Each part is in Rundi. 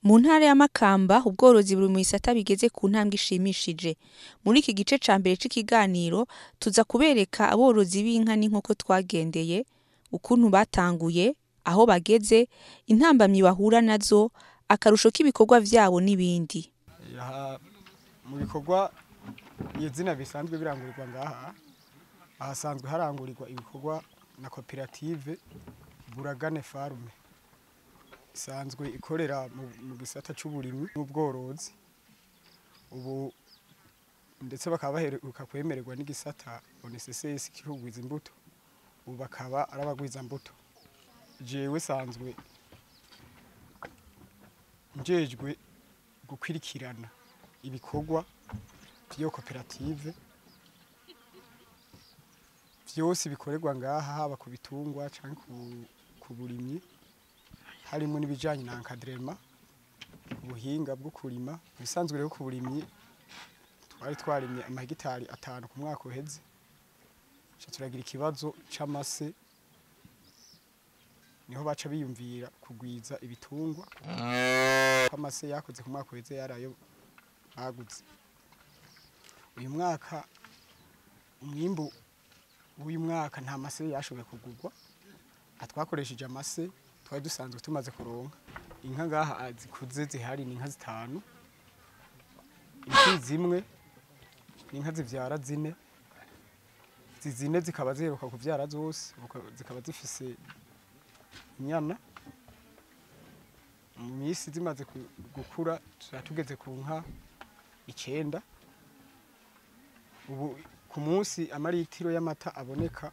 Mu ntara ya Makamba, ubworozi buri mu bisata bigeze ku ntambwe ishimishije. Muri iki gice ca mbere c'ikiganiro, tuza kubereka aborozi b'inka n'inkoko twagendeye, ukuntu batanguye, aho bageze, intambamyi bahura nazo, akarusho k'ibikorwa vyabo n'ibindi. Aha, mu bikorwa izina bisanzwe birangurirwa ngaha, ahasanzwe harangurirwa ibikorwa na koperative Buragane Farme, isanzwe ikorera mu gisata c'uburimyi n'ubworozi ubu, ndetse bakaba baheruka kwemererwa n'igisata ONSS kirugwiza imbuto, ubu bakaba ari abagwiza mbuto. Jewe sanzwe njejwe gukwirikirana ibikorwa by'iyo koperative vyose bikorerwa ngaha, haba ku bitungwa canke ku burimyi, harimo n'ibijanye na encadrement, ubuhinga bwo kurima. Ibisanzwe rero ku burimyi, twari twarimye amahegitari 5 ku mwaka uheze, ca turagira ikibazo c'amase, niho baca biyumvira kugwiza ibitungwa. Amase yakoze ku mwaka uheze yarayo baguze. Uyu mwaka, umwimbu w'uyu mwaka, nta mase yashoboye kugurwa, atwakoresheje amase twari dusanzwe tumaze kuronka. Inka ngaha zikuze zihari ni inka zitanu, imfizi imwe, inka zivyara zine. Izi zine zikaba ziheruka kuvyara zose, zikaba zifise inyana. Mu minsi zimaze gukura tuba tugeze ku nka 9. Ubu ku munsi amaritiro y'amata aboneka,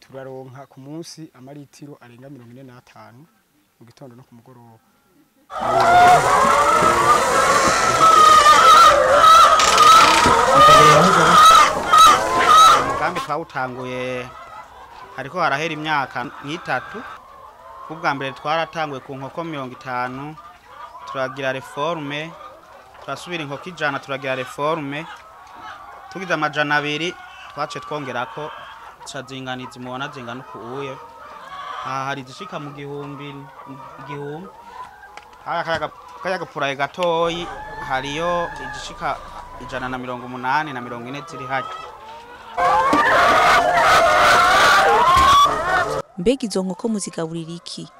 turaronka ku munsi amaritiro arenga 45 mu gitondo no ku mugoroba. Umugambi twawutanguye hariko harahera imyaka nk'itatu. Kubwa mbere twaratanguye ku nkoko 50, turagira réforme, turasubira inkoko 100, turagira réforme, tugize 200 twace twongerako cazinganiza mubona zingana uku uye. Aha hari izishika mu gihumbi, igihumbi. Haya kaya gapuraye gatoyi hariyo izishika 180 na 40 ziri harya. Mbega izo nkoko muzigaburira iki?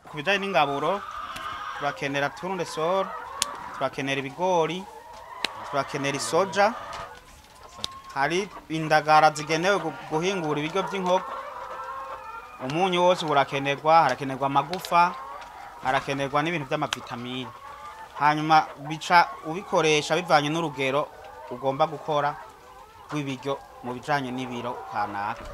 Ku bijanye n'ingaburo, turakenera tournesol, turakenera ibigori, turakenera isoja, hari indagara zigenewe guhingura ibiryo by'inkoko, umunyu wose urakenerwa, harakenerwa amagufa, harakenerwa n'ibintu by'amavitamine. Hanyuma bica ubikoresha bivanye n'urugero ugomba gukora rw'ibiryo mu bijanye n'ibiro kanaka.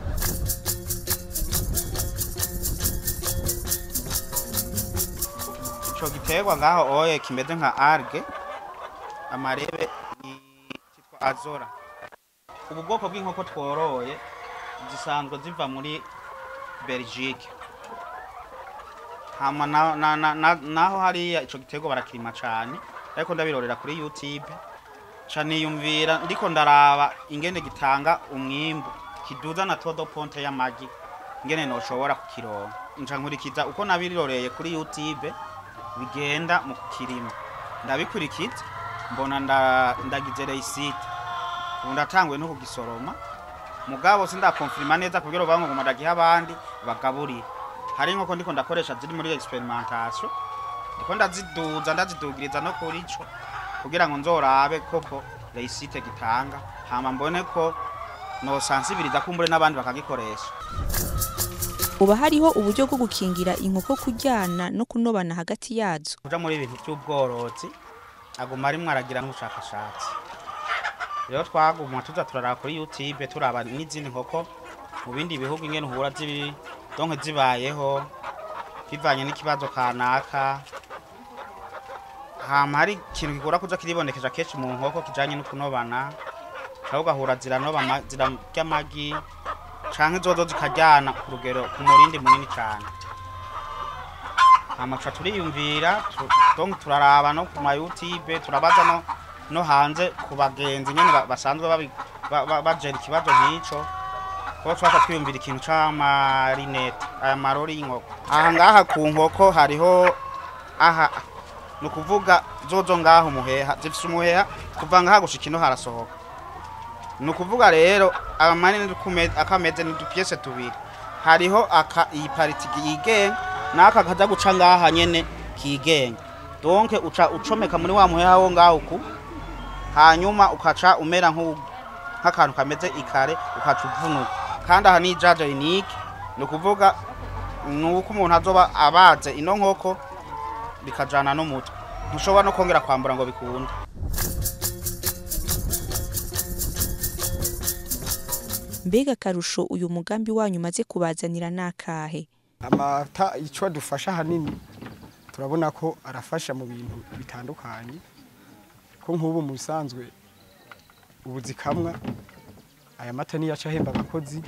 Ico giterwa ngaho oye kimeze nka algue, amarebe, cyitwa azora. Ubu bwoko bw'inkoko tworoye zisanzwe ziva muri Belgique. Hama naho hariya ico giterwa barakirima cane, ariko ndabirorera kuri YouTube, ca niyumvira ndiko ndaraba ingene gitanga umwimbu, kiduza na taux de ponte y'amagi, ingene noshobora kukironka. Nca nkurikiza uko nabiroreye kuri YouTube bigenda mu kukirima, ndabikurikiza, mbona ndagize réussite. Ubu ndatanguye no kugisoroma, mugabo sindakonfirma neza kugira ngo ngo ndagiha abandi bagaburire. Hari inkoko ndiko ndakoresha ziri muri expérimentation, ndiko ndaziduza, ndazidugiriza no kuri ico, kugira ngo nzorabe koko réussite gitanga, hama mbone ko no sensibiliza kumbure n'abandi bakagikoresha. Uba hariho uburyo bwo gukingira inkoko kuryana no kunobana hagati yazo? Kuja muri ibintu by'ubworozi aguma arimwo aragira n'ubushakashatsi. Rero twaguma tuza turaraba kuri YouTube, turaba n'izindi nkoko mu bindi bihugu ingene uhura ziri, donc zibayeho bivanye n'ikibazo kanaka. Hama hari ikintu gikura kuza kiribonekeza kenshi mu nkoko kijanye no kunobana, aho ugahura ziranoba zirarya amagi canke zozo zikaryana ku rugero ku murindi munini cane. Hama tuca turiyumvira, donc turaraba no ku ma YouTube, turabaza no hanze ku bagenzi nyene basanzwe bajera ikibazo nk'ico, kuko twaca twiyumvira ikintu c'amarinete, aya marori y'inkoko. Aha ngaha ku nkoko hariho aha Ni ukuvuga zozo ngaho umuheha zifise umuheha kuva ngaha gushika ino harasohoka. Ni ukuvuga rero amanini akameze n'udupiese tubiri, hariho aka iyi partie yigenga n'aka kaza guca ngaha nyene kigenga. Donc uca ucomeka muri wa muheha wo ngaho uku, hanyuma ukaca umera nk'akantu kameze ikare, ukaca uvunuka. Kandi aha ni ijaja unique, ni ukuvuga nuko umuntu azoba abaze ino nkoko bikajana n'umutwe, ntushobora no kongera kwambura ngo bikunde. Mbega akarusho uyu mugambi wanyu umaze kubazanira nakahe? Amata icyo adufasha hanini turabona ko arafasha mu bintu bitandukanye, ko nk'ubu mu bisanzwe ubu zikamwa aya mata niyo aca ahemba abakozi,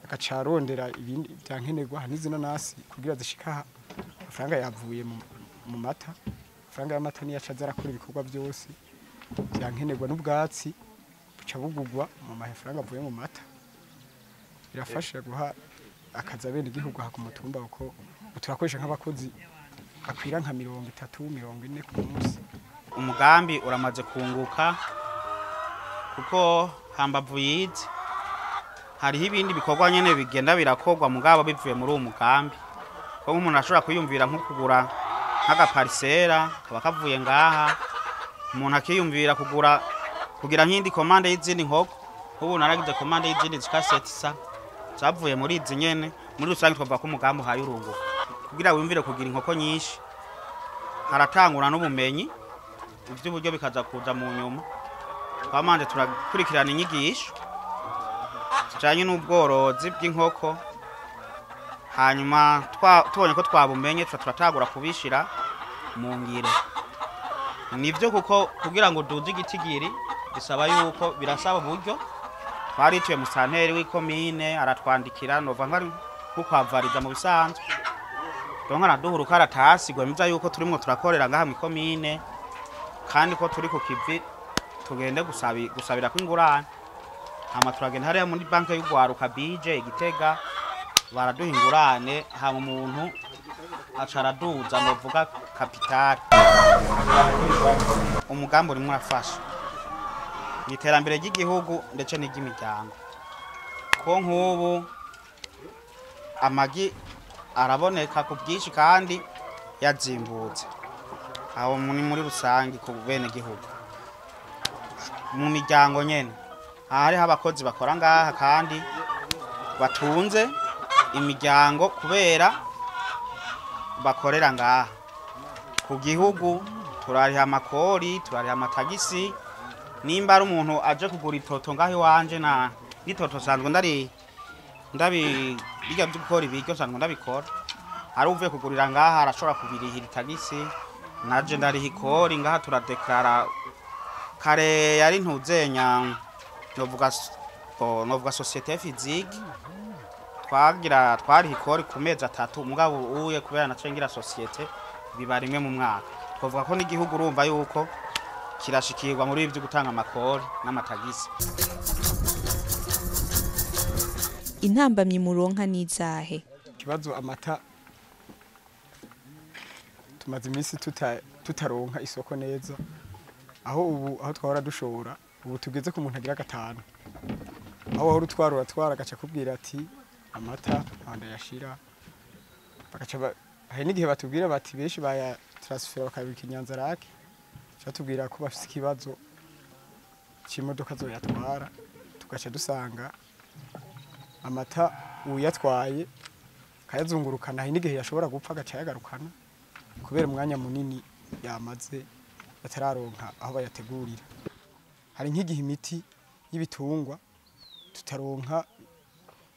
agaca arondera ibindi byankenerwa n'inanasi kugira zishika aha. Amafaranga yavuye mu mata, amafaranga y'amata niyo aca aza arakora ibikorwa byose byankenerwa, n'ubwatsi buca bugurwa mu mafaranga avuye mu mata. Birafasha guha akazi abenegihugu aha ku mutumba, kuko turakoresha nk'abakozi bakwira nka 30 40 ku munsi. Umugambi uramaze kunguka kuko hambavu yize hariho ibindi bikorwa nyene bigenda birakorwa mugabo bivuye muri uwo mugambi. Ko umuntu ashobora kwiyumvira nko kugura nk'agaparisera kaba kavuye ngaha, umuntu akiyumvira kugura kugira nk'indi commande y'izindi nkoko. Ubu naragize commande y'izindi zikasetsa zavuye muri izi nyene. Muri rusange twavuga ko umugambi uhaye urunguka. Kugira wiyumvire kugira inkoko nyinshi haratangura n'ubumenyi, ivy'uburyo bikaza kuza mu nyuma. Twamanje turakurikirana inyigisho zijanye n'ubworozi bw'inkoko, hanyuma tubonye ko twabumenye tuca turatangura kubishira mu ngiro. Nivyo kuko kugira ngo duze igitigiri bisaba yuko birasaba uburyo. Twarituye musanteri w'ikomine aratwandikira, nova nkari kukwavariza mu bisanzwe. Donc araduha urukaratasi gwemeza yuko turimwo turakorera ngaha mu ikomine, kandi ko turi ku kivi tugende gusabira kw'ingurane. Hama turagenda hariya muri banke y'ugwaruka bije Igitega, baraduha ingurane, hama umuntu aca araduza novuga kapitali. Umugambi urimwo urafasha mu iterambere ry'igihugu ndetse n'iry'imiryango, ko nk'ubu amagi araboneka ku bwinshi kandi yazimbutse. Aho ni muri rusange ku bene gihugu, mu miryango nyene hariho abakozi bakora ngaha kandi batunze imiryango kubera bakorera ngaha. Ku gihugu turariha amakori, turariha amatagisi. Nimba ari umuntu aje kugura itoto ngaho iwanje, na n'itoto sanzwe ndari ndabi bijya byo gukora ibiryo sanzwe ndabikora, ari uvuye kugurira ngaha arashobora kubirihira itagisi, naje ndariha ikori ngaha turadeklara. Kare yari ntuzenya novuga société physique twagira twariha ikori ku mezi 3, mugabo uye kubera nacengira société biba rimwe mu mwaka. Twavuga ko n'igihugu urumva yuko kirashikirwa muri ibyo gutanga amakori n'amatagisi. Intambamyi muronka nizahe? Ikibazo amata tumaze iminsi tutaronka isoko neza, aho ubu aho twahora dushora ubu tugeze ku muntu agira 5, aho wahora utwara uratwara agaca kubwira ati amata ntanda yashira, bagaca hari n'igihe batubwira bati benshi baya transfer bakabika Inyanza rake, batubwira ko bafise ikibazo cy'imodoka zoyatwara, tugaca dusanga amata uyatwaye kayazungurukana, hari n'igihe yashobora gupfa agaca yagarukana kubera umwanya munini yamaze batararonka aho bayategurira. Hari nk'igihe imiti y'ibitungwa tutaronka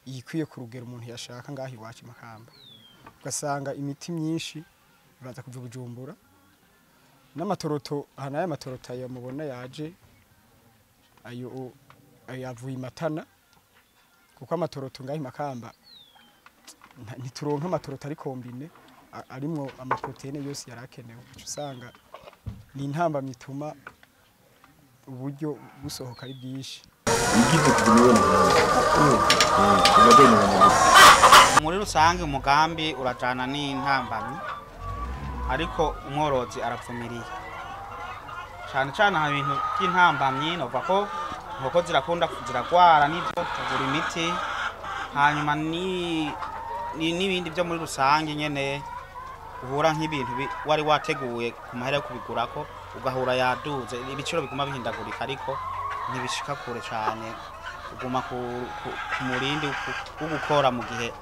iyikwiye ku rugero umuntu yashaka ngaho iwacu Makamba, ugasanga imiti myinshi ibanza kuva Bujumbura, n'amatoroto aha nayo amatoroto ayo mubona yaje ayo yavuye Matana, kuko amatoroto ngaho Makamba ntituronka amatoroto ari kombine arimwo amaproteine yose yarakenewe. Usanga ni intambamyi ituma uburyo busohoka ari bwinshi. Muri rusange umugambi urajana n'intambamyi, Ariko umworozi arapfumiriye cane cane aha ibintu by'intambamyi, nova ko inkoko zirakunda ziragwara, n'ivyo tugura imiti, hanyuma n'ibindi byo muri rusange nyene uhura nk'ibintu wari wateguye ku mahera yo kubigurako, ugahura yaduze. Ibiciro biguma bihindagurika, ariko ntibishika kure cane. Uguma ku murindi wo gukora mu gihe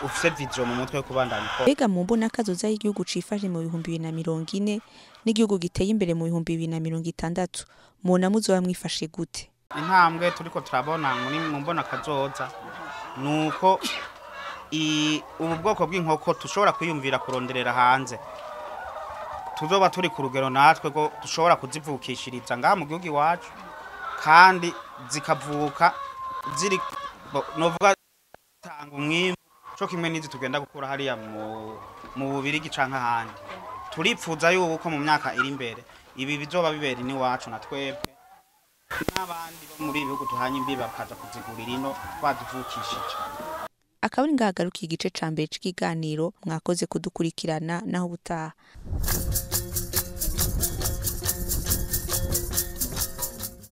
ufise vision mu mutwe yo kubandanya ukora. Mbega mu mbona kazoza y'igihugu cifashe mu 2040 n'igihugu giteye imbere mu 2060, mubona muzoba mwifashe gute? Intambwe turiko turabona muri mu mbona kazoza nuko ubu bwoko bw'inkoko tushobora kwiyumvira kuronderera hanze, tuzoba turi ku rugero natwe ko dushobora kuzivukishiriza ngaha mu gihugu iwacu, kandi zikavuka ziri novuga tanga umwimbu co kimwe n'izi tugenda gukura hariya mu Bubirigi canke ahandi. Turipfuza yuko mu myaka iri imbere ibi bizoba bibera iwacu, na twebwe n'abandi bo muri ibi bihugu duhanye imbibi bakaza kuzigurira ino twazivukishije. Akaba ari ngaha hagarukiye igice ca mbere c'ikiganiro. Mwakoze kudukurikirana, naho ubutaha.